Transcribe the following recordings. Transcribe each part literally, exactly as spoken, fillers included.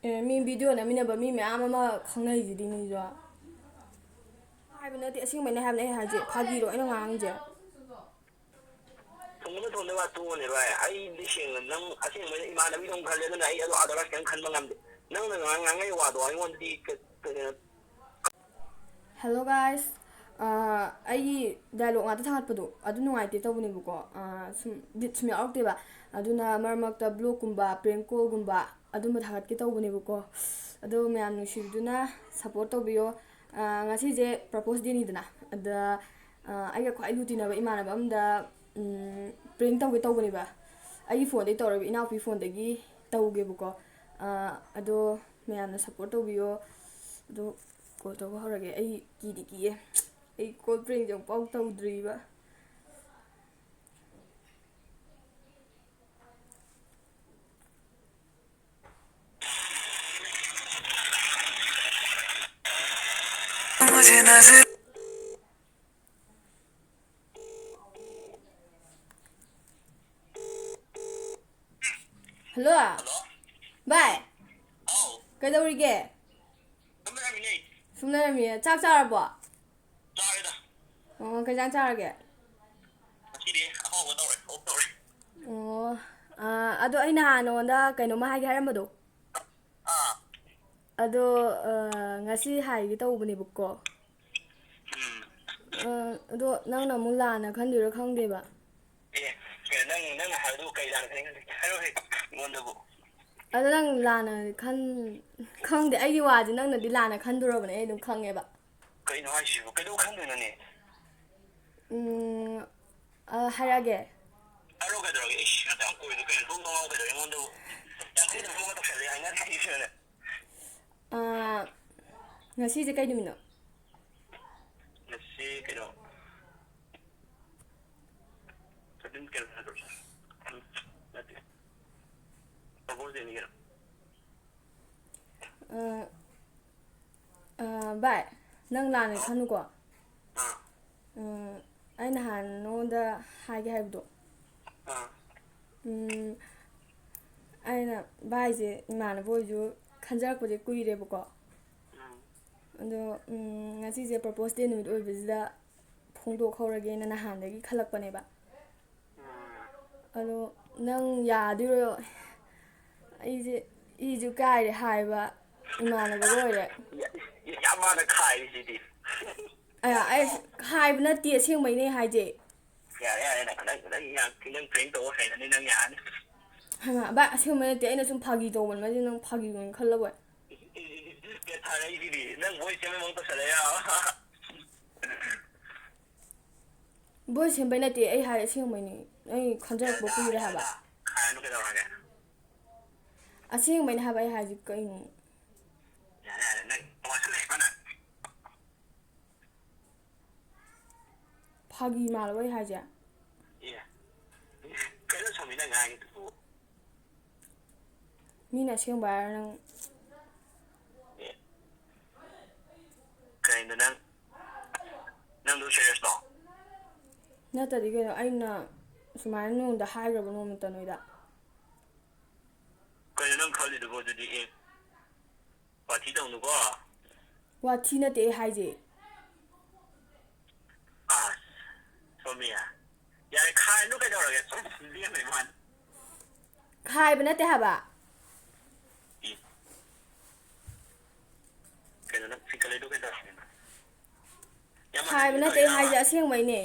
ꯑꯦ, ꯃꯤ video ꯅꯝꯃꯤꯟꯅꯕ ꯃꯤ ꯃꯌꯥꯝ ꯑꯃ ꯈꯪꯅꯩꯁꯤꯗꯤ ꯃꯤꯁꯨ꯫ ꯍꯥꯏꯕ ꯅꯠꯇꯦ, ꯑꯁꯦꯡꯕꯩꯅꯦ ꯍꯥꯏꯕꯅꯦ ꯑꯩ ꯍꯥꯏꯁꯦ, ꯐꯥꯒꯤꯔꯣ ꯑꯩꯅ ꯉꯥꯡꯉꯤꯁꯦ? ꯊꯣꯡꯕ ꯊꯣꯡꯗ ꯋꯥ ꯇꯣꯛꯑꯣꯅꯦ ꯚꯥꯏ꯫ ꯑꯩꯗꯤ ꯁꯦꯡꯅ ꯅꯪ ꯑꯁꯦꯡꯕꯩꯅꯦ ꯏꯃꯥꯟꯅꯕꯤꯗꯧ ꯈꯜꯂꯦ, ꯑꯗꯨꯅ ꯑꯩ ꯑꯗꯨ otherwise ꯀꯩꯝ ꯈꯟꯕ ꯉꯝꯗꯦ꯫ ꯅꯪꯅ ꯉꯥꯡ-, ꯉꯥꯡꯉꯛꯏ ꯋꯥꯗꯣ ꯑꯩꯉꯣꯟꯗꯗꯤ ꯀ-, ꯀꯩꯅꯣ꯫ Hello guys, ꯑꯥ, ꯑꯩꯒꯤ dialogue ꯉꯥꯛꯇ ꯊꯥꯒꯠꯄꯗꯣ ꯑꯗꯨ ꯅꯨꯡꯉꯥꯏꯇꯦ ꯇꯧꯕꯅꯦꯕꯀꯣ꯫ ꯑꯥ, ꯁꯨꯝ ꯕꯤꯠ ꯁꯨꯝ ꯌꯥꯎꯔꯛꯇꯦꯕ꯫ ꯑꯗꯨꯅ ꯃꯔꯛ ꯃꯔꯛꯇ vlogꯀꯨꯝꯕ, prank callꯒꯨꯝꯕ ꯑꯗꯨꯝꯕ ꯊꯥꯒꯠꯀꯦ ꯇꯧꯕꯅꯦꯕꯀꯣ꯫ ꯑꯗꯣ ꯃꯌꯥꯝ ꯅꯨꯡꯁꯤꯕꯤꯗꯨꯅ support ꯇꯧꯕꯤꯌꯣ꯫ ꯑꯥ, ꯉꯁꯤꯁꯦ Propose Dayꯅꯤꯗꯅ꯫ ꯑꯗ, ꯑꯥ, ꯑꯩꯒ ꯈ꯭ꯋꯥꯏ ꯂꯨ ꯇꯤꯟꯅꯕ ꯏꯃꯥꯟꯅꯕ ꯑꯃꯗ, ꯎꯝ, prank ꯇꯧꯒꯦ ꯇꯧꯕꯅꯦꯕ꯫ ꯑꯩꯒꯤ phoneꯗꯒꯤ ꯇꯧꯔꯣꯏꯕ, ꯏꯅꯥꯎꯄꯤ phoneꯗꯒꯤ ꯇꯧꯒꯦꯕꯀꯣ꯫ ꯑꯥ, ꯑꯗꯣ ꯃꯌꯥꯝꯅ support ꯇꯧꯕꯤꯌꯣ꯫ ꯑꯗꯣ call ꯇꯧꯕ ꯍꯧꯔꯒꯦ꯫ ꯑꯩ ꯀꯤꯗꯤ ꯀꯤꯌꯦ꯫ ꯑꯩ call prankꯁꯦ ꯑꯃꯨꯛꯐꯥꯎ ꯇꯧꯗ꯭ꯔꯤꯕ꯫ Hello? ꯍꯜꯂꯣ꯫ ꯚꯥꯏ, ꯍꯥꯎ꯫ ꯀꯩꯗꯧꯔꯤꯒꯦ? ꯁꯨꯝ ꯂꯩꯔꯝꯃꯤꯅꯦ꯫ ꯁꯨꯝ ꯂꯩꯔꯝꯃꯤꯌꯦ꯫ ꯆꯥꯛ ꯆꯥꯔꯕꯣ? ꯆꯥꯔꯦꯗ꯫ ꯑꯣ, ꯀꯩ ꯏꯟꯖꯥꯡ ꯆꯥꯔꯒꯦ? ꯉꯁꯤꯗꯤ ꯑꯍꯥꯎꯕ ꯇꯧꯔꯦ, ꯑꯣꯛ ꯇꯧꯔꯦ꯫ ꯑꯣ, ꯑꯥ, ꯑꯗꯣ ꯑꯩ ꯅꯍꯥꯟ ꯅꯉꯣꯟꯗ ꯀꯩꯅꯣꯝꯃ ꯍꯥꯏꯒꯦ ꯍꯥꯏꯔꯝꯕꯗꯣ, ꯑꯥ꯫ ꯑꯗꯣ, ꯑꯥ, ꯉꯁꯤ ꯍꯥꯏꯒꯦ ꯇꯧꯕꯅꯦꯕꯀꯣ꯫ ꯎꯝ꯫ ꯑꯥ, ꯑꯗꯣ ꯅꯪꯅ ꯑꯃꯨꯛ ꯂꯥꯟꯅ ꯈꯟꯗꯣꯏꯔꯥ ꯈꯪꯗꯦꯕ꯫ ꯑꯦ, ꯀꯩꯅꯣ ꯅꯪ, ꯅꯪꯅ ꯍꯥꯏꯕꯗꯨꯕꯨ ꯀꯩ ꯂꯥꯟꯅ ꯈꯟꯒꯦ? ꯍꯥꯏꯔꯛꯑꯣꯍꯦ, ꯑꯩꯉꯣꯟꯗꯕꯨ꯫ ꯑꯗꯣ ꯅꯪ ꯂꯥꯟꯅ ꯈꯟ-, ꯈꯪꯗꯦ, ꯑꯩꯒꯤ ꯋꯥꯗꯤ ꯅꯪꯅꯗꯤ ꯂꯥꯟꯅ ꯈꯟꯗꯣꯔꯕꯅꯦ, ꯑꯩ ꯑꯗꯨꯝ ꯈꯪꯉꯦꯕ꯫ ꯀꯩꯅꯣ ꯍꯥꯏꯁꯤꯕꯨ? ꯀꯩꯗꯧ ꯈꯪꯗꯣꯏꯅꯣꯅꯦ? ꯎꯝ, ꯑ, ꯍꯥꯏꯔꯛꯑꯒꯦ꯫ ꯍꯥꯏꯔꯛꯑꯣ, ꯀꯩꯗꯧꯔꯒꯦ? ꯏꯁ, ꯅꯪ ꯌꯥꯝ ꯀꯨꯏꯅ ꯀꯩꯅꯣ ꯗꯣꯡ ꯗꯣꯡ ꯀꯩꯗꯧꯔꯒꯦ ꯑꯩꯉꯣꯟꯗꯕꯨ? ꯌꯥꯡꯈꯩꯗ ꯐꯣꯟꯒ ꯇꯧꯁꯜꯂꯦ ꯍꯥꯏꯅꯔꯤꯁꯤꯅꯅꯦ꯫ ꯑ, ꯉꯁꯤꯁꯦ ꯀꯩ ꯅꯨꯃꯤꯠꯅꯣ? ꯉꯁꯤ ꯀꯩꯅꯣ, ꯊꯥꯔꯇꯤꯟ ꯀꯩꯅꯣ ꯅꯠꯇ꯭ꯔꯣ? ꯎꯝ, ꯅꯠꯇꯦ꯫ Propose Dayꯅꯤ ꯀꯩꯅꯣ꯫ ꯑ, ꯑ, ꯚꯥꯏ, ꯅꯪ ꯂꯥꯟꯅ ꯍꯥꯎ꯫ ꯈꯟꯅꯨꯀꯣ꯫ ꯑꯥ꯫ ꯑ, ꯑꯩ ꯅꯍꯥꯟ ꯅꯉꯣꯟꯗ ꯍꯥꯏꯒꯦ ꯍꯥꯏꯕꯗꯣ꯫ ꯑꯥ꯫ ꯎꯝ, ꯑꯩꯅ ꯚꯥꯏꯁꯦ ꯏꯃꯥꯟꯅꯕ ꯑꯣꯏꯁꯨ ꯈꯟꯖꯔꯛꯄꯁꯦ ꯀꯨꯏꯔꯦꯕꯀꯣ꯫ ꯑꯗꯣ ꯉꯁꯤꯁꯦ ꯄ꯭ꯔꯄꯣꯁ ꯗꯦ ꯅꯨꯃꯤꯠ ꯑꯣꯏꯕꯁꯤꯗ ꯐꯣꯡꯗꯣꯛꯍꯧꯔꯒꯦꯅ ꯅꯍꯥꯟꯗꯒꯤ ꯈꯜꯂꯛꯄꯅꯦꯕ꯫ ꯑꯗꯣ ꯅꯪ ꯌꯥꯗꯣꯏꯔꯣ? ꯑꯩꯁꯦ ꯏꯁꯨ ꯀꯥꯏꯔꯦ ꯍꯥꯏꯕ ꯏꯃꯥꯟꯅꯕꯒ ꯑꯣꯏꯔꯦ꯫ ꯌꯥꯝ ꯃꯥꯅ ꯈꯥꯏꯔꯤꯁꯤꯗꯤ꯫ ꯑꯌꯥ, ꯑꯩ ꯍꯥꯏꯕ ꯅꯠꯇꯦ, ꯑꯁꯦꯡꯕꯩꯅꯦ ꯍꯥꯏꯁꯦ꯫ ꯌꯥꯔꯦ ꯌꯥꯔꯦ, ꯅꯪ ꯅꯪ ꯅꯪ ꯌꯥꯝ ꯅꯪ ꯄ꯭ꯔꯦꯡ ꯇꯧꯕ ꯍꯩꯔꯅꯤ, ꯅꯪ ꯌꯥꯔꯅꯤ꯫ ꯍꯩꯃꯥ ꯚꯥꯏ, ꯑꯁꯦꯡꯕꯩ ꯅꯠꯇꯦ, ꯑꯩꯅ ꯁꯨꯝ ꯐꯥꯒꯤ ꯇꯧꯕꯅꯤ, ꯃꯁꯤ ꯅꯪ ꯐꯥꯒꯤ ꯑꯣꯏꯅ ꯈꯜꯂꯕꯣꯏ꯫ ꯊꯥꯔꯛꯏꯁꯤꯗꯤ ꯅꯪ ꯚꯣꯏꯁ ꯁꯦꯝꯕꯩ ꯃꯑꯣꯡ ꯇꯧꯁꯜꯂꯛꯑꯦ꯫ ꯚꯣꯏꯁ ꯁꯦꯝꯕꯩ ꯅꯠꯇꯦ, ꯑꯩ ꯍꯥꯏ ꯑꯁꯦꯡꯕꯩꯅꯤ꯫ ꯑꯩ ꯈꯟꯖꯔꯛꯄ ꯀꯨꯏꯔꯦ ꯍꯥꯏꯕ꯫ ꯈꯥꯏꯔꯅꯨ ꯀꯩꯗꯧꯔꯒꯦ? ꯑꯁꯦꯡꯕꯩꯅꯦ ꯍꯥꯏꯕ ꯑꯩ ꯍꯥꯏꯁꯦ ꯀꯩꯅꯣ? ꯌꯥꯔꯦ ꯌꯥꯔꯦ, ꯅꯪ ꯋꯥꯁꯜꯂꯛꯑꯦ ꯐꯅ꯫ ꯐꯥꯒꯤ ꯃꯥꯜꯂꯕ ꯑꯩ ꯍꯥꯏꯁꯦ? ꯑꯦ, ꯀꯩꯅꯣ ꯁꯣꯃꯤ ꯅꯪ ꯉꯥꯡꯉꯤꯗꯨꯕꯨ? ꯃꯤꯅ ꯑꯁꯦꯡꯕ ꯍꯥꯏꯔ ꯅꯪ ꯑꯦ, ꯀꯩꯅꯣ ꯅꯪ, ꯅꯪꯗꯣ ꯁꯦꯔꯤꯌꯁꯂꯣ? ꯅꯠꯇꯗꯤ ꯀꯩꯅꯣ, ꯑꯩꯅ ꯁꯨꯃꯥꯏꯅ ꯅꯉꯣꯟꯗ ꯍꯥꯏꯈ꯭ꯔꯕ ꯅꯣꯡꯃꯇ ꯅꯣꯏꯗ? ꯀꯩꯅꯣ ꯅꯪ ꯈꯜꯂꯤꯗꯨꯕꯣ ꯑꯗꯨꯗꯤ? ꯑꯦ, ꯋꯥꯊꯤ ꯇꯧꯅꯨꯀꯣ꯫ ꯋꯥꯊꯤ ꯅꯠꯇꯦ ꯑꯩ ꯍꯥꯏꯁꯦ꯫ ꯑꯁ, ꯁꯣꯃꯤꯌꯥ, ꯌꯥꯔꯦ, ꯈꯥꯏꯅꯨ ꯀꯩꯗꯧꯔꯒꯦ? ꯁꯨꯝ ꯂꯦꯝꯕꯩ ꯋꯥꯅꯤ꯫ ꯈꯥꯏꯕ ꯅꯠꯇꯦ ꯍꯥꯏꯕ꯫ ꯏ, ꯀꯩꯅꯣ ꯅꯪ ꯆꯤꯡꯈꯠꯂꯛꯏꯗꯣ ꯀꯩꯗꯧꯔꯒꯦ? ꯌꯥꯝ ꯈꯥꯏꯕ ꯃꯥꯟꯅꯕꯤꯗ ꯅꯠꯇꯦ ꯑꯩ ꯇꯧꯔꯤꯔꯕ? ꯍꯥꯏꯁꯦ, ꯑꯁꯦꯡꯕꯩꯅꯦ꯫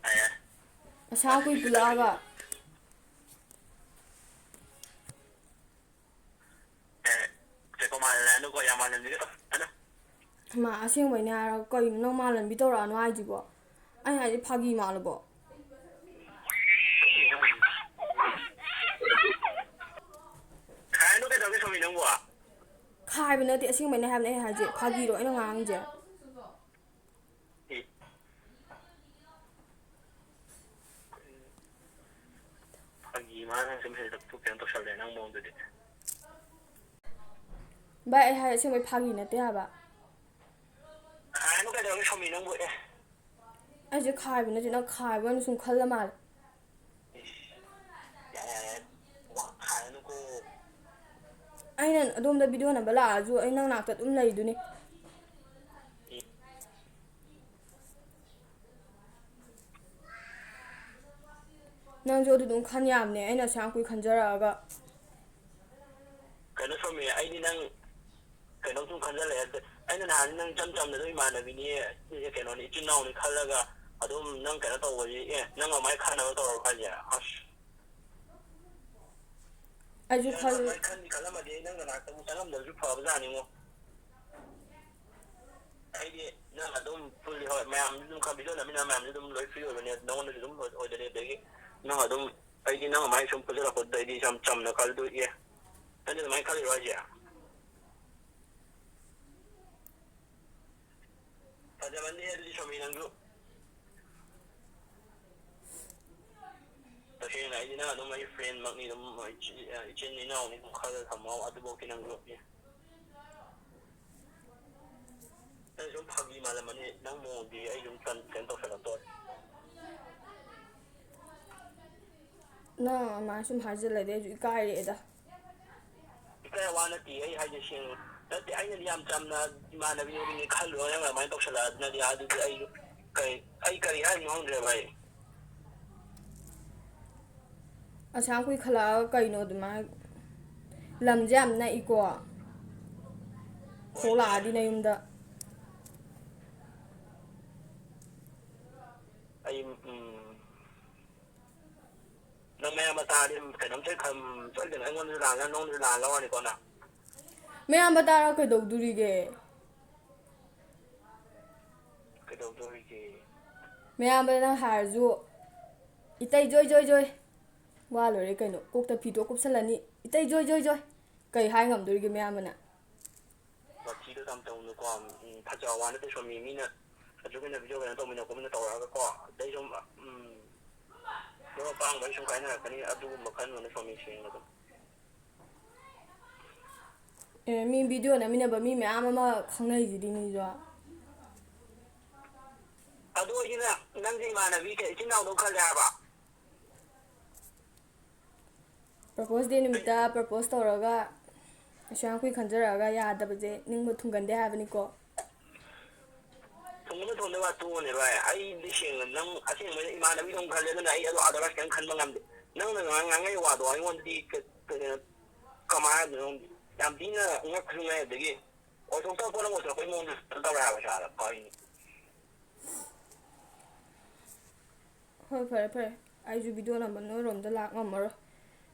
ꯑꯌꯥ, ꯑꯁꯥ ꯀꯨꯏ ꯄꯨꯜꯂꯛꯑꯒ꯫ ꯑꯦ, ꯆꯦꯀꯣ ꯃꯥꯜꯂꯦ ꯍꯥꯏꯅꯨꯀꯣ, ꯌꯥꯝ ꯃꯥꯟꯅꯕꯤꯒ ꯇꯧꯔꯛꯀꯅꯨ꯫ ꯃꯥ ꯑꯁꯦꯡꯕꯩꯅꯦ ꯍꯥꯏꯔꯒ ꯀꯩꯅꯣ ꯅꯪ ꯃꯥꯜꯍꯟꯕꯤ ꯇꯧꯔꯛꯑꯅꯨ ꯍꯥꯏꯁꯤꯕꯣ? ꯑꯩ ꯍꯥꯏꯗꯤ ꯐꯥꯒꯤ ꯃꯥꯜꯂꯕꯣ? ꯈꯥꯏꯅꯨ ꯀꯩꯗꯧꯒꯦ ꯁꯣꯃꯤ ꯅꯪꯕꯣ? ꯈꯥꯏꯕ ꯅꯠꯇꯦ, ꯑꯁꯦꯡꯕꯩꯅꯦ ꯍꯥꯏꯕꯅꯦ ꯑꯩ ꯍꯥꯏꯁꯦ, ꯐꯥꯒꯤꯔꯣ ꯑꯩꯅ ꯉꯥꯡꯉꯤꯁꯦ? ꯑꯦ꯫ ꯐꯥꯒꯤ ꯃꯥꯅ ꯁꯨꯝ ꯍꯦꯛꯇ ꯀꯩꯅꯣ ꯇꯧꯁꯜꯂꯦ ꯅꯪ ꯃꯑꯣꯡꯗꯨꯗꯤ꯫ ꯚꯥꯏ, ꯑꯩ ꯍꯥꯏ ꯑꯁꯦꯡꯕꯩ ꯐꯥꯒꯤ ꯅꯠꯇꯦ ꯍꯥꯏꯕ꯫ ꯈꯥꯏꯅꯨ ꯀꯩꯗꯧꯒꯦ ꯁꯣꯃꯤ ꯅꯪꯕꯨ? ꯑꯦ꯫ ꯑꯩꯁꯦ ꯈꯥꯏꯕ ꯅꯠꯇꯦ, ꯅꯪ ꯈꯥꯏꯕ ꯑꯣꯏꯅ ꯁꯨꯝ ꯈꯜꯂ ꯃꯥꯜꯂꯦ꯫ ꯌꯥꯔꯦ ꯌꯥꯔꯦ, ꯋꯥ ꯈꯥꯏꯔꯅꯨꯀꯣ꯫ ꯑꯩꯅ ꯑꯗꯣꯝꯗ ꯚꯤꯗꯤꯑꯣ ꯅꯝꯕ ꯂꯥꯛꯑꯁꯨ ꯑꯩ ꯅꯪ ꯅꯥꯛꯇ ꯑꯗꯨꯝ ꯂꯩꯗꯨꯅꯤ꯫ ꯅꯪꯁꯨ ꯑꯗꯨ ꯑꯗꯨꯝ ꯈꯟ ꯌꯥꯕꯅꯦ, ꯑꯩꯅ ꯑꯁꯨꯛ ꯌꯥꯝ ꯀꯨꯏ ꯈꯟꯖꯔꯛꯑꯒ꯫ ꯀꯩꯅꯣ ꯁꯣꯝꯃꯤ, ꯑꯩꯗꯤ ꯅꯪ ꯀꯩꯅꯣꯝ ꯁꯨꯝ ꯈꯟꯖꯜꯂꯛꯑꯦ꯫ ꯑꯩꯅ ꯅꯍꯥꯟ ꯅꯪ ꯏꯆꯝ ꯆꯝꯅ ꯑꯗꯨꯝ ꯏꯃꯥꯟꯅꯕꯤꯅꯤ, ꯁꯤꯁꯦ ꯀꯩꯅꯣꯅꯤ, ꯏꯆꯤꯟ ꯏꯅꯥꯎꯅꯤ ꯈꯜꯂꯒ ꯑꯗꯨꯝ ꯅꯪ ꯀꯩꯅꯣ ꯇꯧꯕꯁꯤ, ꯑꯦ, ꯅꯪ ꯑꯗꯨꯃꯥꯏꯅ ꯈꯟꯅꯕ ꯇꯧꯔꯕ ꯍꯥꯏꯁꯦ? ꯑꯁ꯫ ꯑꯩꯁꯨ ꯈꯜ- ꯑꯗꯨꯃꯥꯏꯅ ꯈꯟꯅꯤ ꯈꯜꯂꯝꯃꯗꯤ ꯑꯩ ꯅꯪ ꯅꯅꯥꯛꯇ ꯑꯃꯨꯛ ꯆꯪꯉꯝꯗꯕꯁꯨ ꯐꯕꯖꯥꯠꯅꯤꯉꯣ꯫ ꯑꯩꯗꯤ ꯅꯪ ꯑꯗꯨꯝ ꯄꯨꯜꯂꯤ, ꯍꯣꯏ, ꯃꯌꯥꯝꯁꯨ ꯑꯗꯨꯝ ꯈꯔ ꯚꯤꯗꯤꯑꯣ ꯅꯝꯃꯤꯟꯅ ꯃꯌꯥꯝꯁꯨ ꯑꯗꯨꯝ ꯂꯣꯏ ꯐ꯭ꯔꯤ ꯑꯣꯏꯕꯅꯦ, ꯅꯉꯣꯟꯗꯁꯨ ꯑꯗꯨꯝ ꯑꯣꯏꯗꯅꯤ꯫ ꯑꯗꯒꯤ ꯅꯪ ꯑꯗꯨꯝ, ꯑꯩꯗꯤ ꯅꯪ ꯑꯗꯨꯃꯥꯏꯅ ꯁꯨꯝ ꯄꯨꯟꯁꯤꯜꯂꯛꯄꯗꯨꯗ ꯑꯩꯗꯤ ꯌꯥꯝ ꯆꯝꯅ ꯈꯜꯂꯨꯏꯌꯦ꯫ ꯅꯪꯗꯤ ꯑꯗꯨꯃꯥꯏꯅ ꯈꯜꯂꯤꯔꯣ ꯍꯥꯏꯁꯦ? ꯐꯖꯃꯟꯗꯦ ꯑꯗꯨꯗꯤ ꯁꯣꯃꯤ ꯅꯪꯁꯨ꯫ ꯇꯁꯦꯡꯅ ꯑꯩꯗꯤ ꯅꯪ ꯑꯗꯨꯝ ꯑꯩ ꯐ꯭ꯔꯦꯟꯃꯛꯅꯤ, ꯑꯗꯨꯝ ꯏꯆꯤ-, ꯏꯆꯤꯟ ꯏꯅꯥꯎꯅꯤ ꯑꯗꯨꯝ ꯈꯜꯂ ꯊꯝꯃꯣ ꯑꯗꯨꯐꯥꯎꯗꯤ ꯅꯪꯁꯨ꯫ ꯑꯦ꯫ ꯅꯪ ꯁꯨꯝ ꯐꯥꯒꯤ ꯃꯥꯜꯂꯝꯃꯅꯤ, ꯅꯪ ꯃꯑꯣꯡꯗꯤ ꯑꯩ ꯁꯨꯝ ꯇꯟ-, ꯀꯩꯅꯣ ꯇꯧꯁꯜꯂꯛꯇꯣꯔꯦ꯫ ꯅꯪ ꯑꯗꯨꯃꯥꯏꯅ ꯁꯨꯝ ꯍꯥꯏꯖꯤꯜꯂꯗꯤ ꯑꯩꯁꯨ ꯏꯀꯥꯏꯔꯛꯑꯦꯗ꯫ ꯏꯀꯥꯏ ꯋꯥ ꯅꯠꯇꯦ, ꯑꯩ ꯍꯥꯏꯁꯦ ꯁꯦꯡꯅ ꯅꯠꯇꯦ, ꯑꯩꯅꯗꯤ ꯌꯥꯝ ꯆꯝꯅ ꯏꯃꯥꯟꯅꯕꯤ ꯈꯨꯗꯤꯡꯒꯤ ꯈꯜꯂꯨꯔ ꯅꯪꯅ ꯑꯗꯨꯃꯥꯏꯅ ꯇꯧꯁꯜꯂꯛꯑꯗꯤꯅꯗꯤ ꯑꯗꯨꯗꯤ ꯑꯩ ꯀꯩ, ꯑꯩ ꯀꯔꯤ ꯍꯥꯏꯅꯣ ꯈꯪꯗ꯭ꯔꯦꯕ ꯑꯩ꯫ ꯑꯁꯥꯝ ꯀꯨꯏꯈꯠꯂꯛꯑꯒ ꯀꯩꯅꯣ ꯑꯗꯨꯃꯥꯏꯅ, ꯂꯝꯁꯦ ꯌꯥꯝ ꯅꯛꯏꯀꯣ꯫ ꯍꯣꯏ꯫ ꯊꯣꯛꯂꯛꯑꯗꯤ ꯅꯌꯨꯝꯗ꯫ ꯑꯩ, ꯎꯝ, ꯅꯪ ꯃꯌꯥꯝꯕ ꯇꯥꯔꯗꯤ ꯀꯩꯅꯣꯝꯇ ꯈꯟ-, ꯁꯣꯏꯗꯅ ꯑꯩꯉꯣꯟꯗꯁꯨ ꯂꯥꯟꯅ ꯅꯉꯣꯟꯗꯁꯨ ꯂꯥꯟꯅ ꯂꯧꯔꯅꯤꯀꯣ ꯅꯪ꯫ ꯃꯌꯥꯝꯕ ꯇꯥꯔ ꯀꯩꯗꯧꯗꯣꯔꯤꯒꯦ? ꯀꯩꯗꯧꯗꯣꯔꯤꯒꯦ? ꯃꯌꯥꯝꯕꯗ ꯅꯪ ꯍꯥꯏꯔꯁꯨ, "ꯏꯇꯩ ꯖꯣꯏ ꯖꯣꯏ ꯖꯣꯏ", ꯋꯥ ꯂꯣꯏꯔꯦ ꯀꯩꯅꯣ, ꯀꯣꯛꯇ ꯐꯤꯗꯣ ꯀꯨꯞꯁꯜꯂꯅꯤ, "ꯏꯇꯩ ꯖꯣꯏ ꯖꯣꯏ ꯖꯣꯏ", ꯀꯩ ꯍꯥꯏ ꯉꯝꯗꯣꯔꯤꯒꯦ ꯃꯌꯥꯝꯕꯅ? ꯋꯥꯊꯤꯗꯣ ꯌꯥꯝ ꯇꯧꯅꯨꯀꯣ꯫ ꯎꯝ, ꯐꯖꯕ ꯋꯥ ꯅꯠꯇꯦ ꯁꯣꯝꯃꯤ, ꯃꯤꯅ ꯑꯁꯨꯛ ꯀꯨꯏꯅ ꯚꯤꯗꯤꯑꯣ ꯀꯩꯅꯣ ꯇꯧꯃꯤꯟꯅ ꯈꯣꯠꯃꯤꯟꯅ ꯇꯧꯔꯛꯑꯒꯀꯣ, ꯑꯗꯩ ꯁꯨꯝ, ꯎꯝ, ꯃꯔꯨꯞ ꯃꯄꯥꯡ ꯂꯣꯏ ꯁꯨꯝ ꯀꯥꯏꯅꯔꯛꯀꯅꯤ, ꯑꯗꯨꯒꯨꯝꯕ ꯈꯟꯒꯅꯨ ꯁꯣꯝꯃꯤ, ꯁꯦꯡꯅ ꯑꯗꯨꯝ꯫ ꯑꯦ, ꯃꯤ ꯚꯤꯗꯤꯑꯣ ꯅꯝꯃꯤꯟꯅꯕ ꯃꯤ ꯃꯌꯥꯝ ꯑꯃ ꯈꯪꯅꯩꯁꯤꯗꯤ ꯃꯤꯁꯨ꯫ ꯑꯗꯨ ꯑꯣꯏꯗꯤꯅ ꯅꯪꯁꯦ ꯏꯃꯥꯟꯅꯕꯤ ꯀꯩ ꯏꯆꯤꯟ ꯏꯅꯥꯎꯗꯧ ꯈꯜꯂꯦ ꯍꯥꯏꯕ? Propose day ꯅꯨꯃꯤꯠꯇ propose ꯇꯧꯔꯒ ꯑꯁꯨꯛ ꯌꯥꯝ ꯀꯨꯏ ꯈꯟꯖꯔꯛꯑꯒ ꯌꯥꯗꯕꯁꯦ ꯅꯤꯡꯕ ꯊꯨꯡꯒꯟꯗꯦ ꯍꯥꯏꯕꯅꯤꯀꯣ꯫ ꯊꯨꯡꯒꯅꯨ ꯊꯨꯡꯅꯕ ꯇꯣꯛꯑꯣꯅꯦ ꯚꯥꯏ꯫ ꯑꯩꯗꯤ ꯁꯦꯡꯅ ꯅꯪ ꯑꯁꯦꯡꯕꯩ ꯏꯃꯥꯟꯅꯕꯤꯗꯧ ꯈꯜꯂꯦ꯫ ꯑꯗꯨꯅ ꯑꯩ ꯑꯗꯣ otherwise ꯀꯩꯝ ꯈꯟꯕ ꯉꯝꯗꯦ꯫ ꯅꯪꯅ ꯉꯥꯡ-, ꯉꯥꯡꯉꯛꯏ ꯋꯥꯗꯣ ꯑꯩꯉꯣꯟꯗꯗꯤ ꯀ-, ꯀ-, ꯀꯃꯥꯏ ꯍꯥꯏꯗꯣꯏꯅꯣ ꯈꯪꯗꯦ꯫ ꯌꯥꯝ ꯊꯤꯅ ꯉꯛꯁꯨ ꯉꯛꯑꯦ꯫ ꯑꯗꯒꯤ ꯑꯣꯏꯊꯣꯛꯇꯕ ꯄꯣꯠ ꯑꯃ ꯑꯣꯏꯊꯣꯔꯛꯄꯩ ꯃꯑꯣꯡꯗ ꯇꯧꯔꯦ ꯍꯥꯏꯕ ꯏꯁꯥꯗ꯫ ꯀꯔꯤꯅꯣ? ꯍꯣꯏ, ꯐꯔꯦ ꯐꯔꯦ꯫ ꯑꯩꯁꯨ video ꯅꯝꯕ ꯅꯣꯏꯔꯣꯝꯗ ꯂꯥꯛ ꯉꯝꯃꯔꯣꯏ꯫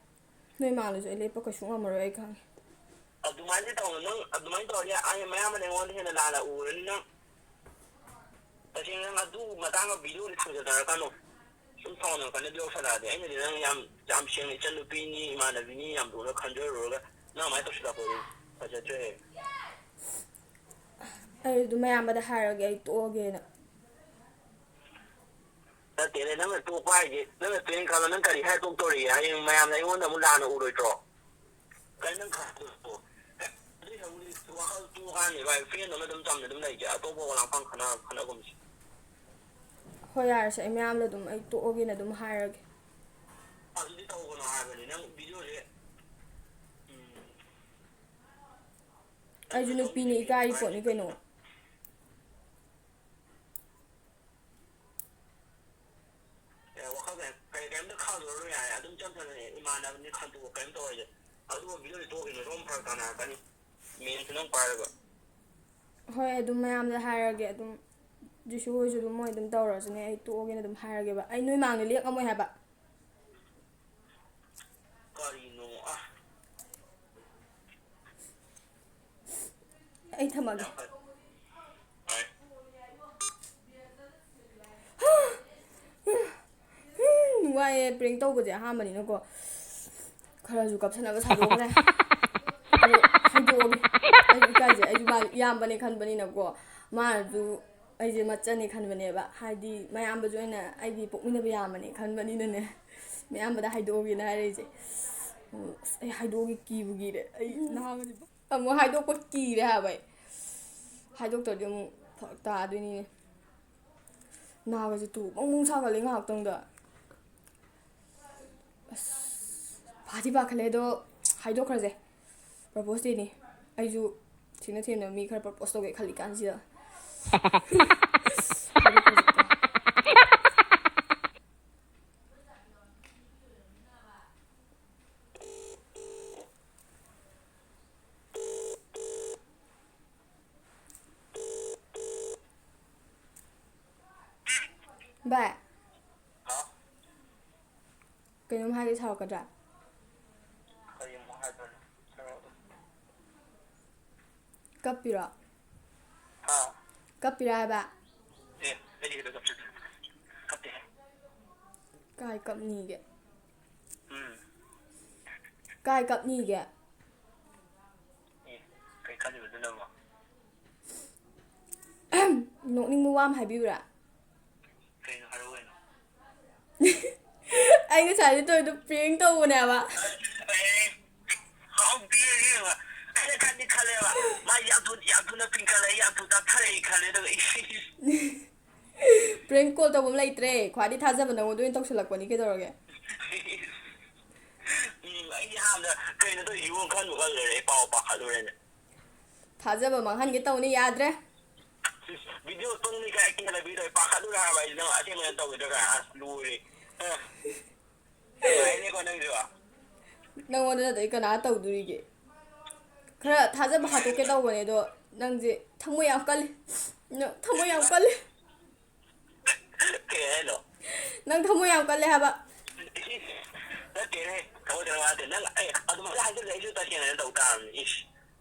ꯅꯣꯏ ꯃꯥꯡꯗꯁꯨ ꯑꯩ ꯂꯦꯞꯄ ꯀꯩꯁꯨ ꯉꯝꯃꯔꯣꯏ, ꯑꯩ ꯈꯪꯉꯦ꯫ ꯑꯗꯨꯃꯥꯏꯅ ꯇꯧꯅꯨ꯫ ꯅꯪ ꯑꯗꯨꯃꯥꯏꯅ ꯇꯧꯔꯗꯤ ꯑꯩ ꯃꯌꯥꯝꯕꯅ ꯑꯩꯉꯣꯟꯗ ꯍꯦꯟꯅ ꯂꯥꯟꯅ ꯎꯔꯅꯤ꯫ ꯅꯪ ꯇꯁꯦꯡꯅ ꯅꯪ ꯑꯗꯨ ꯃꯇꯥꯡꯗ video ꯗꯤ ꯊꯥꯡꯖꯟꯅꯔꯛꯀꯅꯨ꯫ ꯁꯨꯝ ꯁꯥꯎꯅꯔꯛꯀꯅꯤ ꯑꯗꯨ ꯌꯧꯁꯜꯂꯛꯑꯗꯤ꯫ ꯑꯩꯅꯗꯤ ꯅꯪ ꯌꯥꯝ, ꯌꯥꯝ ꯁꯦꯡꯅ ꯏꯆꯟꯅꯨꯄꯤꯅꯤ, ꯏꯃꯥꯟꯅꯕꯤꯅꯤ ꯌꯥꯝ ꯂꯨꯅ ꯈꯟꯖꯔꯨꯔꯒ ꯅꯪ ꯑꯗꯨꯃꯥꯏꯅ ꯇꯧꯁꯤꯜꯂꯛꯄꯗꯨꯗꯤ ꯐꯖꯗ꯭ꯔꯦꯍꯦ꯫ ꯑꯩ ꯑꯗꯨꯝ ꯃꯌꯥꯝꯕꯗ ꯍꯥꯏꯔꯒꯦ, ꯑꯩ ꯇꯣꯛꯑꯒꯦꯅ꯫ ꯅꯠꯇꯦꯅꯦ, ꯅꯪꯅ ꯇꯣꯛꯄ ꯍꯥꯏꯁꯦ, ꯅꯪꯅ ꯇꯣꯛꯑꯦꯅ ꯈꯜꯂꯣ, ꯅꯪ ꯀꯔꯤ ꯍꯥꯏꯔ ꯇꯣꯛꯇꯧꯔꯤꯒꯦ? ꯍꯌꯦꯡ ꯃꯌꯥꯝꯅ ꯑꯩꯉꯣꯟꯗ ꯑꯃꯨꯛ ꯂꯥꯟꯅ ꯎꯔꯣꯏꯗ꯭ꯔꯣ? ꯀꯔꯤ ꯅꯪ ꯈꯜꯂꯤꯗꯨꯕꯣ? ꯑꯗꯨꯏ ꯁꯔꯨꯛꯄꯨꯗꯤ ꯋꯥꯈꯜ ꯇꯣꯛꯑꯀꯥꯟꯅꯦ ꯚꯥꯏ, friend ꯑꯃ ꯑꯗꯨꯝ ꯆꯝꯅ ꯑꯗꯨꯝ ꯂꯩꯁꯦ, ꯑꯇꯣꯞꯄ ꯋꯥ ꯂꯥꯡꯐꯝ ꯈꯟꯅ-, ꯈꯟꯅꯒꯨꯝꯁꯤ꯫ ꯍꯣꯏ, ꯌꯥꯔꯦꯁꯦ, ꯑꯩ ꯃꯌꯥꯝꯗ ꯑꯗꯨꯝ ꯑꯩ ꯇꯣꯛꯑꯒꯦꯅ ꯑꯗꯨꯝ ꯍꯥꯏꯔꯒꯦ꯫ ꯑꯗꯨꯗꯤ ꯇꯧꯒꯅꯣ ꯍꯥꯏꯕꯅꯤ, ꯅꯪ video ꯁꯦ, ꯎꯝ, ꯑꯩꯁꯨ ꯅꯨꯄꯤꯅꯤ, ꯏꯀꯥꯏꯔꯤ ꯄꯣꯠꯅꯤ ꯀꯩꯅꯣ꯫ ꯑꯦ, ꯋꯥꯈꯜ ꯀꯩ-, ꯀꯩ-, ꯀꯩꯝꯇ ꯈꯜꯂꯨꯔꯅꯨ ꯌꯥꯔꯦ, ꯑꯗꯨꯝ ꯏꯆꯝ ꯆꯝꯅ ꯏꯃꯥꯟꯅꯕꯅꯤ ꯈꯟꯗꯣꯛꯑꯣ, ꯀꯩꯝ ꯇꯧꯔꯣꯏꯁꯦ꯫ ꯑꯗꯨꯒ video ꯗꯤ ꯇꯣꯛꯈꯤꯅꯨ, ꯁꯣꯝ ꯐꯔꯛ ꯇꯥꯅꯔꯛꯀꯅꯤ, main ꯁꯨ ꯅꯪ ꯄꯥꯏꯔꯒ꯫ ꯍꯣꯏ, ꯑꯗꯨꯝ ꯃꯌꯥꯝꯗ ꯍꯥꯏꯔꯒꯦ, ꯑꯗꯨꯝ ꯖꯤꯁꯨ ꯍꯣꯏꯁꯨ ꯑꯗꯨꯝ ꯃꯣꯏ ꯑꯗꯨꯝ ꯇꯧꯔꯁꯨꯅꯦ, ꯑꯩ ꯇꯣꯛꯑꯒꯦꯅ ꯑꯗꯨꯝ ꯍꯥꯏꯔꯒꯦꯕ, ꯑꯩ ꯅꯣꯏ ꯃꯥꯡꯗ ꯂꯦꯛꯉꯝꯃꯣꯏ ꯍꯥꯏꯕ꯫ ꯀꯔꯤꯅꯣ ꯑ꯫ ꯑꯩ ꯊꯝꯃꯒꯦ꯫ ꯌꯥꯝ ꯐꯩ꯫ ꯍꯣꯏ꯫ ꯋꯥꯏꯑꯦ, prank ꯇꯧꯕꯁꯦ ꯑꯍꯥꯟꯕꯅꯤꯅꯀꯣ꯫ ꯈꯔꯁꯨ ꯀꯞꯁꯟꯅꯕ ꯁꯥꯗꯣꯛꯈ꯭ꯔꯦ꯫ ꯑꯗꯣ ꯍꯥꯏꯗꯣꯛꯑꯒꯦ꯫ ꯑꯩꯁꯨ ꯏꯀꯥꯏꯖꯩ꯫ ꯑꯩꯁꯨ ꯃꯥ ꯏꯌꯥꯝꯕꯅꯦ ꯈꯟꯕꯅꯤꯅꯀꯣ꯫ ꯃꯥꯅꯁꯨ ꯑꯩꯁꯦ ꯃꯆꯟꯅꯦ ꯈꯟꯕꯅꯦꯕ꯫ ꯍꯥꯏꯗꯤ ꯃꯌꯥꯝꯕꯁꯨ ꯑꯩꯅ ꯑꯩꯒꯤ ꯄꯣꯛꯃꯤꯟꯅꯕ ꯏꯌꯥꯝꯕꯅꯦ ꯈꯟꯕꯅꯤꯅꯅꯦ꯫ ꯃꯌꯥꯝꯕꯗ ꯍꯥꯏꯗꯣꯛꯑꯒꯦꯅ ꯍꯥꯏꯔꯛꯏꯁꯦ꯫ ꯑꯁ, ꯑꯩ ꯍꯥꯏꯗꯣꯛꯑꯒꯦ ꯀꯤꯕꯨ ꯀꯤꯔꯦ꯫ ꯑꯩ ꯅꯍꯥꯟ ꯑꯃꯨꯛ ꯍꯥꯏꯗꯣꯛꯄ ꯀꯤꯔꯦ ꯍꯥꯏꯕ ꯑꯩ꯫ ꯍꯥꯏꯗꯣꯛꯇ꯭ꯔꯗꯤ ꯑꯃꯨꯛ ꯐꯔꯛ ꯇꯥꯗꯣꯏꯅꯤꯅꯦ꯫ ꯅꯥꯒꯁꯦ ꯇꯨ ꯕꯪ ꯕꯪ ꯁꯥꯒꯠꯂꯦ ꯉꯥꯏꯍꯥꯛꯇꯪꯗ꯫ ꯑꯁ, ꯐꯥꯗꯤ ꯐꯥꯈꯠꯂꯦ ꯑꯗꯣ ꯍꯥꯏꯗꯣꯛꯈ꯭ꯔꯁꯦ꯫ Propose Dayꯅꯤ꯫ ꯑꯩꯁꯨ ꯊꯦꯡꯅ ꯊꯦꯡꯅ ꯃꯤ ꯈꯔ propose ꯇꯧꯒꯦ ꯈꯜꯂꯤ ꯀꯥꯟꯁꯤꯗ꯫ ꯚꯥꯏ, ꯍꯥꯎ? ꯀꯩꯅꯣꯝ ꯍꯥꯏꯒꯦ, ꯁꯥꯎꯔꯛꯀꯗ꯭ꯔꯥ? ꯀꯔꯤ ꯑꯃꯨꯛ ꯍꯥꯏꯗꯣꯏꯅꯣ? ꯍꯥꯏꯔꯛꯑꯣ ꯑꯗꯨꯝ꯫ ꯀꯞꯄꯤꯔꯣ? ꯍꯥ? ꯀꯞꯄꯤꯔꯣ ꯍꯥꯏꯕ? ꯑꯦ, ꯑꯩꯗꯤ ꯀꯩꯗꯧ ꯀꯞꯆꯗꯣꯏꯅꯣ? ꯀꯞꯇꯦꯍꯦ꯫ ꯀꯥꯏ ꯀꯞꯅꯤꯒꯦ? ꯎꯝ꯫ ꯀꯥꯏ ꯀꯞꯅꯤꯒꯦ? ꯑꯦ, ꯀꯩ ꯈꯜꯂꯤꯕ ꯑꯗꯨꯅ ꯑꯃꯨꯛ? ꯅꯣꯛꯅꯤꯡꯕ ꯋꯥ ꯑꯃ ꯍꯥꯏꯕꯤꯌꯨꯔꯥ? ꯀꯩꯅꯣ, ꯍꯥꯏꯔꯛꯑꯣ ꯀꯩꯅꯣ꯫ ꯑꯩ ꯉꯁꯥꯏꯗꯤ ꯇꯧꯔꯤꯗꯣ prank ꯇꯧꯕꯅꯦꯕ꯫ ꯑꯦ, ꯍꯥꯎꯇꯦ, ꯑꯁꯦꯡꯕ꯫ ꯑꯩꯅ ꯈꯟꯗꯤ ꯈꯜꯂꯦꯕ, ꯃꯥ ꯌꯥꯝ ꯊꯨ-, ꯌꯥꯝ ꯊꯨꯅ ꯄꯤꯡꯀꯠꯂꯛꯑꯦ, ꯌꯥꯝ ꯊꯨꯅ ꯇꯞꯊꯔꯛꯑꯦ ꯈꯜꯂꯦ, ꯑꯗꯨꯒ ꯏꯁ꯫ Prank call ꯇꯧꯕ ꯑꯃ ꯂꯩꯇ꯭ꯔꯦ꯫ ꯈ꯭ꯋꯥꯏꯗꯤ ꯊꯥꯖꯕ ꯅꯉꯣꯟꯗ ꯑꯣꯏꯅ ꯇꯧꯁꯜꯂꯛꯄꯅꯤ, ꯀꯩꯗꯧꯔꯒꯦ? ꯎꯝ, ꯑꯩꯗꯤ ꯍꯥꯟꯅ ꯀꯩꯅꯣ ꯇꯧꯔꯤꯁꯤꯕꯣ ꯈꯟꯕꯨ ꯈꯜꯂꯨꯔꯦ, ꯑꯩ ꯄꯥꯎ ꯄꯥꯈꯠꯂꯨꯔꯦꯅꯦ꯫ ꯊꯥꯖꯕ ꯃꯥꯡꯍꯟꯒꯦ ꯇꯧꯅꯤ, ꯌꯥꯗ꯭ꯔꯦ꯫ Video ꯇꯨꯝꯅꯤ ꯀꯥꯏ ꯀꯤꯍꯜꯂꯛꯄꯤꯗꯣ ꯑꯩ ꯄꯥꯈꯠꯂꯨꯔꯦ ꯍꯥꯏꯕ ꯑꯩꯗꯤ, ꯅꯪ ꯑꯁꯦꯡꯕ ꯇꯧꯒꯗ꯭ꯔꯥ ꯀꯥꯏ, ꯑꯁ, ꯂꯣꯏꯔꯦ꯫ ꯑ, ꯅꯨꯡꯉꯥꯏꯅꯦꯀꯣ ꯅꯪꯁꯨ꯫ ꯅꯪꯉꯣꯟꯗ ꯅꯠꯇ꯭ꯔꯗꯤ ꯀꯅꯥ ꯇꯧꯗꯣꯔꯤꯒꯦ? ꯈꯔ ꯊꯥꯖꯕ ꯍꯥꯠꯇꯣꯛꯀꯦ ꯇꯧꯕꯅꯦ, ꯑꯗꯣ ꯅꯪꯁꯦ ꯊꯃꯣꯏ ꯌꯥꯝ ꯀꯜꯂꯤ꯫ ꯅꯪ ꯊꯃꯣꯏ ꯌꯥꯝ ꯀꯜꯂꯤ꯫ ꯀꯩ ꯍꯥꯏꯅꯣ? ꯅꯪ ꯊꯃꯣꯏ ꯌꯥꯝ ꯀꯜꯂꯦ ꯍꯥꯏꯕ꯫ ꯅꯠꯇꯦꯅꯦ, ꯊꯃꯣꯏ ꯀꯜꯂꯦ ꯅꯠꯇꯦ꯫ ꯅꯪ, ꯑꯦ, ꯑꯗꯨꯃꯥꯏꯅ ꯍꯥꯏꯖꯤꯜꯂꯦ, ꯑꯩꯁꯨ ꯇꯁꯦꯡꯅ ꯇꯧ ꯇꯥꯕꯅꯤ꯫ ꯏꯁ,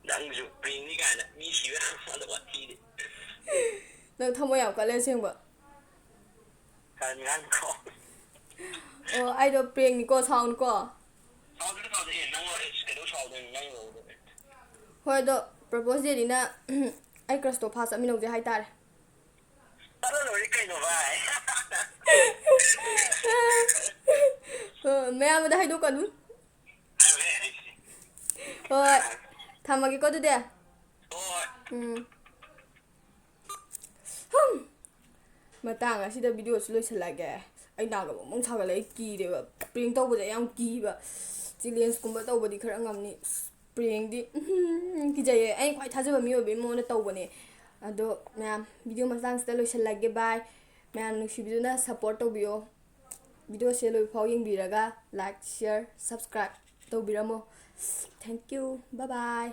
ꯅꯪꯁꯨ prank ꯅꯤ ꯀꯥꯏꯅ ꯃꯤ ꯁꯤꯕ ꯌꯥꯕ ꯋꯥꯊꯤꯗꯤ꯫ ꯅꯪ ꯊꯃꯣꯏ ꯌꯥꯝ ꯀꯜꯂꯦ ꯑꯁꯦꯡꯕ꯫ ꯀꯔꯤ ꯍꯥꯏꯅꯣ? ꯑꯣ, ꯑꯩꯗꯣ prank ꯅꯤꯀꯣ, ꯁꯥꯎꯅꯨꯀꯣ꯫ ꯁꯥꯎꯗꯦ, ꯁꯥꯎꯗꯦ꯫ ꯑꯦ, ꯅꯪ ꯂꯣꯏꯔꯦ꯫ ꯀꯩꯗꯧ ꯁꯥꯎꯗꯣꯏꯅꯣ? ꯅꯪ ꯂꯣꯏꯔꯦ꯫ ꯍꯣꯏ, ꯑꯗꯣ Propose Day ꯅꯤꯅ ꯑꯩ crush ꯇꯣ ꯐꯥ ꯆꯠꯃꯤꯟꯅꯧꯁꯦ ꯍꯥꯏꯇꯥꯔꯦ꯫ ꯆꯠꯂ ꯂꯣꯏꯔꯦ ꯀꯩꯅꯣ, ꯚꯥꯏ꯫ ꯑꯣ, ꯃꯌꯥꯝꯗ ꯍꯥꯏꯗꯣꯛꯀꯅꯨ꯫ ꯍꯥꯏꯔꯣꯏꯍꯦ, ꯍꯥꯏꯁꯤꯗꯤ꯫ ꯍꯣꯏ, ꯊꯝꯃꯒꯦꯀꯣ ꯑꯗꯨꯗꯤ꯫ ꯍꯣꯏ꯫ ꯎꯝ꯫ ꯍꯝ꯫ ꯃꯇꯥꯡ ꯑꯁꯤꯗ video ꯁꯤ ꯂꯣꯏꯁꯤꯜꯂꯒꯦ꯫ ꯑꯩ ꯅꯥꯒ ꯕꯪ ꯕꯪ ꯁꯥꯒꯠꯂꯦ, ꯑꯩ ꯀꯤꯔꯦꯕ꯫ Prank ꯇꯧꯕꯁꯦ ꯑꯩ ꯌꯥꯝ ꯀꯤꯕ꯫ Challenge ꯀꯨꯝꯕ ꯇꯧꯕꯗꯤ ꯈꯔ ꯉꯝꯅꯤ꯫ ꯑꯁ, ꯄ꯭ꯔꯦꯡꯗꯤ ꯎꯝ, ꯀꯤꯖꯩꯌꯦ꯫ ꯑꯩ ꯈ꯭ꯋꯥꯏ ꯊꯥꯖꯕ ꯃꯤ ꯑꯣꯏꯕꯒꯤ ꯃꯉꯣꯟꯗ ꯇꯧꯕꯅꯦ꯫ ꯑꯗꯣ ꯃꯌꯥꯝ, ꯚꯤꯗꯤꯑꯣ ꯃꯇꯥꯡꯁꯤꯗ ꯂꯣꯏꯁꯤꯜꯂꯒꯦ꯫ ꯕꯥꯏ꯫ ꯃꯌꯥꯝ ꯅꯨꯡꯁꯤꯕꯤꯗꯨꯅ ꯁꯞꯄꯣꯔꯠ ꯇꯧꯕꯤꯌꯣ꯫ ꯚꯤꯗꯤꯑꯣꯁꯦ ꯂꯣꯏꯐꯥꯎ ꯌꯦꯡꯕꯤꯔꯒ ꯂꯥꯏꯛ, ꯁꯤꯌꯔ, ꯁꯕꯁꯀ꯭ꯔꯥꯏꯕ ꯇꯧꯕꯤꯔꯝꯃꯣ꯫ Thank you. Bye bye.